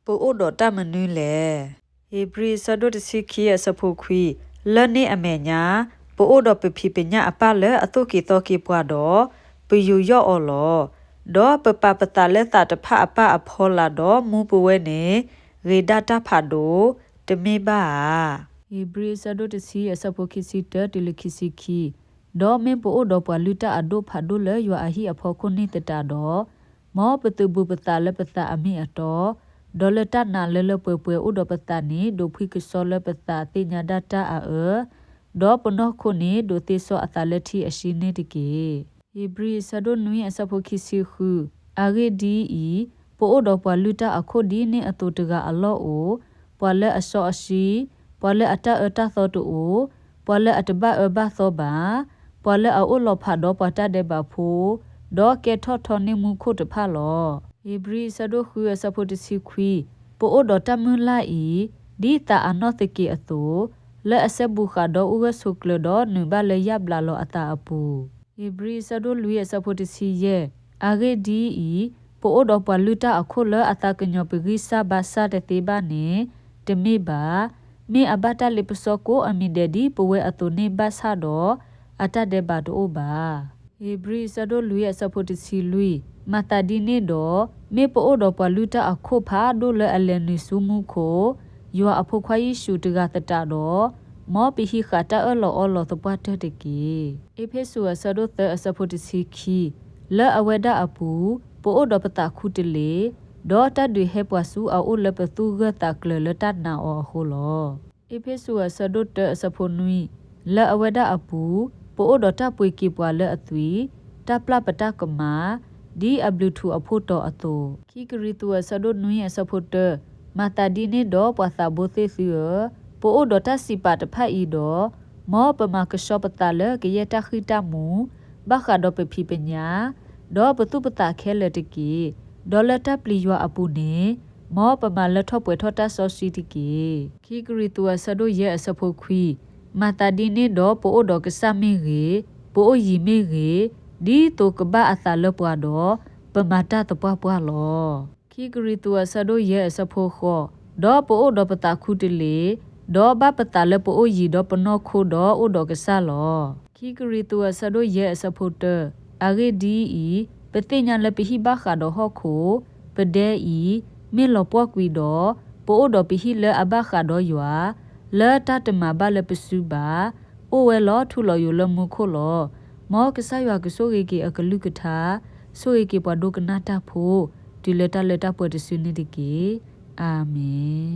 ပအိၣ်ဒီးတၢ်မနုၤလဲၣ်. ဧ့ၤဘြံၤအဆၢဒိၣ်တဆံခံအဆၢဖိခွံ, လၢန့ၣ်အမဲာ်ညါ, ပအိၣ်ဒီးပဖံးပညၣ်အပၢ်လၢအသိၣ်က့ၤသီက့ၤပှၤဒီး, ပယူးယီၣ်အီၤလီၤ. ဒီးပပာ်ပသးလၢသးတဖၣ်အပၢ်အဖီလာ်ဒီးမူပဝဲန့ၣ်, ဂ့ၤဒၣ်တၢ်ဖးဒိၣ်, တမ့ၢ်ဘၣ်ဧါ. ဧ့ၤဘြံၤအဆၢဒိၣ်တဆံအဆၢဖိခံဆံတၢတုၤလၢခံဆံခံ, ဒီးမ့ၢ်ပအိၣ်ဒီးပှၤလုၢ်တၢ်အဒိၣ်ဖးဒိၣ်လၢယွၤအဟံၣ်အဖီခိၣ်န့ၣ်သတးဒီး, မ်ပသုးဘူးပသးလၢပသးအမ့ၢ်အတီ, ဒီးလၢတၢ်နာ်လၢလၢပှဲၤပှဲၤအိၣ်ဒီးပသးန့ၣ် ဒိးဖှံကဆှီလၢပသးသ့ၣ်ညါဒၣ်တၢ်အအၢ, ဒီးပနီၢ်ခိန့ၣ်ဒိးသ့စီအသးလၢထံအဆံန့ၣ်တက့ၢ်. ဧ့ၤဘြံၤအဆၢဒိၣ်နွံအဆၢဖိခံဆံဃု, အဂ့ၢ်ဒ်အံၤ, ပအိၣ်ဒီးပှၤလုၢ်တၢ်အခိၣ်ဒ်န့ၣ်အသိးတဂၤအလီၢ်အိၣ်, ပှၤလၢအစီအဆှံ, ပှၤလၢအတၢ်အၢတၢ်သီတအိၣ်, ပှၤလၢအတဘၣ်အၢဘၣ်သီဘၣ်, ပှၤလၢအအိၣ်လီၤဖးဒီးပှၤတၢ်ဒဲးဘးဖိ, ဒီးကဲထီၣ်ထီန့ၢ်မူခိၣ်တဖၣ်လီၤ. ဧ့ၤဘြံၤအဆၢဒိၣ်ဃုအဆၢဖိတဆံခွံ, ပအိၣ်ဒီးတၢ်မုၢ်လၢ်အံၤ, ဒ်သးအနီၢ်သက့းအသိး, လၢအစဲဘူးဃာ်ဒီးအိၣ်ဂၢၢ်ဆိးကျၢၤဒီးနုာ်ဘၣ်လၢယၣ်ဘျးလီၤအသးအပူၤ. ဧ့ၤဘြံၤအဆၢဒိၣ်လွံၢ်အဆၢဖိတဆံယဲၢ်, အဂ့ၢ်ဒ်အံၤ, ပအိၣ်ဒီးပှၤလုၢ်တၢ်အခိၣ်လၢအသးကညီၤပဂံၢ်စၢ်ဘါစၢ်တသ့ဘၣ်န့ၣ်, တမ့ၢ်ဘၣ်, မ့ၢ်အဘၣ်တၢ်လ့ပစီကိးအမံၤဒဲးဒ်ပဝဲအသိးန့ၣ်ဘၣ်ဆၣ်ဒီး, အတၢ်ဒဲးဘးတအိၣ်ဘၣ်. ဧ့ၤဘြံၤအဆၢဒိၣ်လွံၢ်အဆၢဖိတဆံလွံၢ်, မၤသးဒ်န့ၣ်ဒီး, မ့ၢ်ပအိၣ်ဒီးပှၤလုၢ်တၢ်အခိၣ်ဖးဒိၣ်လၢအလဲၤနုာ်ဆူမူခိၣ်, ယွၤအဖိခွါယ့ၣ်ၡူးတဂၤသတးဒီး, မ်ပဟံးဃာ်တၢ်အၢၣ်လီၤအီလီၤသပှၢ်တၢၢ်တက့ၢ်. အ့းဖ့းစူးအဆၢဒိၣ်သၢအဆၢဖိတဆံခံ, လၢအဝဲဒၣ်အပူၤ, ပအိၣ်ဒီးပသးခူတလ့ၢ်, ဒီးတၢ်ဒုးဟဲပှၤဆူအအိၣ်လၢပသူၣ်ဂၢၢ်သးကျၢၤလၢတၢ်နာ်အီၤအဃိလီၤ. အ့းဖ့းစူးအဆၢဒိၣ်တၢအဆၢဖိနွံ, လၢအဝဲဒၣ်အပူၤ, ပအိၣ်ဒီးတၢ်ပှ့ၤက့ၤပှၤလၢအသွံၣ်, တၢ်ပျၢ်ပတၢ်ကမၣ်, ဒ်အဘျုးထူးအဖှိၣ်တီၤအသိး, ခံကရံၣ်သူးအဆၢဒိၣ်နွံအဆၢဖိတၢ, မၤသးဒ်န့ၣ်ဒီးပှၤသးဘိသ့ၣ်သုဧၢ, ပအိၣ်ဒီးတၢ်စံးပာ်တဖၣ်အံၤဒီး, မ်ပမၤကဆှီပသးလၢကယဲၢ်တၢ်ဃံတၢ်မူ, ဘၣ်ဃးဒီးပဖံးပညၣ်, ဒီးပသူၣ်ပသးခဲလၢာ်တက့ၢ်. ဒီးလၢတၢ်ပျံၤယွၤအပူၤန့ၣ်, မ်ပမၤလၢထီၣ်ပှဲၤထီၣ်တၢ်စီဆှံတက့ၢ်. ခံကရံၣ်သူးအဆၢဒိၣ်ယဲၢ်အဆၢဖိခွံ, မၤသးဒ်န့ၣ်ဒီးပအိၣ်ဒီးကစၢ်မ့ၢ်ဂ့ၤ, ပအိၣ်ယံၤမ့ၢ်ဂ့ၤ, ဒ်သိးကဘၣ်အသးလၢပှၤဒီး, ပမၤတၢ်သပှၢ်ပှၢ်လီၤ. ခံကရံၣ်သူးအဆၢဒိၣ်ယဲၢ်အဆၢဖိဃိး, ဒီးပအိၣ်ဒီးပသးခူတလ့ၢ်, ဒီးဘၣ်ပသးလၢပအိၣ်ယံၤဒီးပနီၢ်ခိဒီးအိၣ်ဒီးကစၢ်လီၤ. ခံကရံၣ်သူးအဆၢဒိၣ်ယဲၢ်အဆၢဖိတၢ, အဂ့ၢ်ဒ်အံၤ, ပသ့ၣ်ညါလၢပဟံၣ်ဘၣ်ဃးဒီးဟီၣ်ခိၣ်, ပဒဲအံၤ, မ့ၢ်လီၤပှီၢ်ကွံာ်ဒီး, ပအိၣ်ဒီးပဟံၣ်လၢအဘၣ်ဃးဒီးယွၤ, လၢတၢ်တမၤဘၣ်လၢပစုဘၣ်, အိၣ်ဝဲလီၤထူလီၤယိာ်လၢမူခိၣ်လီၤ. မ်ကစၢ်ယွၤကဆိၣ်ဂ့ၤက့ၤအကလုၢ်ကထါ, ဆိၣ်ဂ့ၤက့ၤပှၤဒိကနၣ်တၢ်ဖိ, တုၤလၢတၢ်လၢတၢ်ပှဲၤတစုန့ၣ်တက့ၢ်. အၤမ့ၣ်.